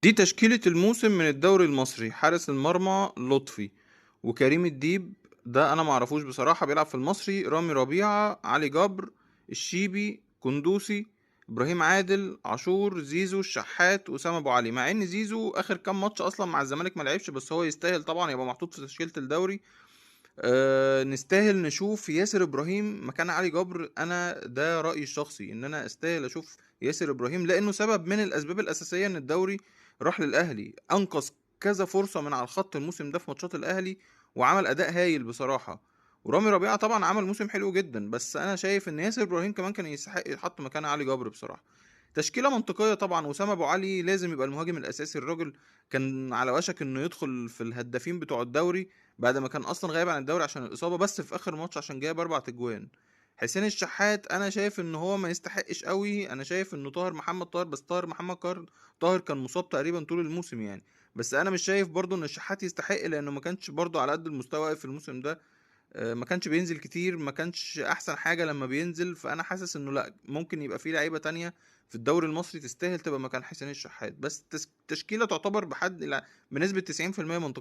دي تشكيلة الموسم من الدوري المصري. حارس المرمى لطفي، وكريم الديب ده انا معرفوش بصراحة بيلعب في المصري، رامي ربيعة، علي جبر، الشيبي، كندوسي، ابراهيم عادل، عاشور، زيزو، الشحات، وسام ابو علي. مع ان زيزو اخر كام ماتش اصلا مع الزمالك ما لعبش، بس هو يستاهل طبعا يبقى محطوط في تشكيلة الدوري. نستاهل نشوف ياسر ابراهيم مكان علي جبر. انا ده رايي الشخصي ان انا استاهل اشوف ياسر ابراهيم، لانه سبب من الاسباب الاساسية ان الدوري راح للاهلي. انقذ كذا فرصة من على الخط الموسم ده في ماتشات الاهلي، وعمل اداء هايل بصراحة. ورامي ربيعة طبعا عمل موسم حلو جدا، بس انا شايف ان ياسر ابراهيم كمان كان يستحق يتحط مكان علي جبر بصراحة. تشكيله منطقية طبعا. وسام ابو علي لازم يبقى المهاجم الاساسي. الراجل كان على وشك انه يدخل في الهدافين بتوع الدوري بعد ما كان اصلا غايب عن الدوري عشان الاصابة، بس في اخر ماتش عشان جايب 4 اجوان. حسين الشحات انا شايف ان هو ما يستحقش قوي. انا شايف انه طاهر محمد طاهر، بس طاهر محمد طاهر كان مصاب تقريبا طول الموسم يعني. بس انا مش شايف برضو ان الشحات يستحق، لانه ما كانش برضو على قد المستوى في الموسم ده. ما كانش بينزل كتير، ما كانش احسن حاجة لما بينزل. فانا حاسس انه لا، ممكن يبقى في لعيبة تانية في الدوري المصري تستاهل تبقى مكان حسين الشحات. بس تشكيله تعتبر بحد لا، بنسبة 90% منطقية.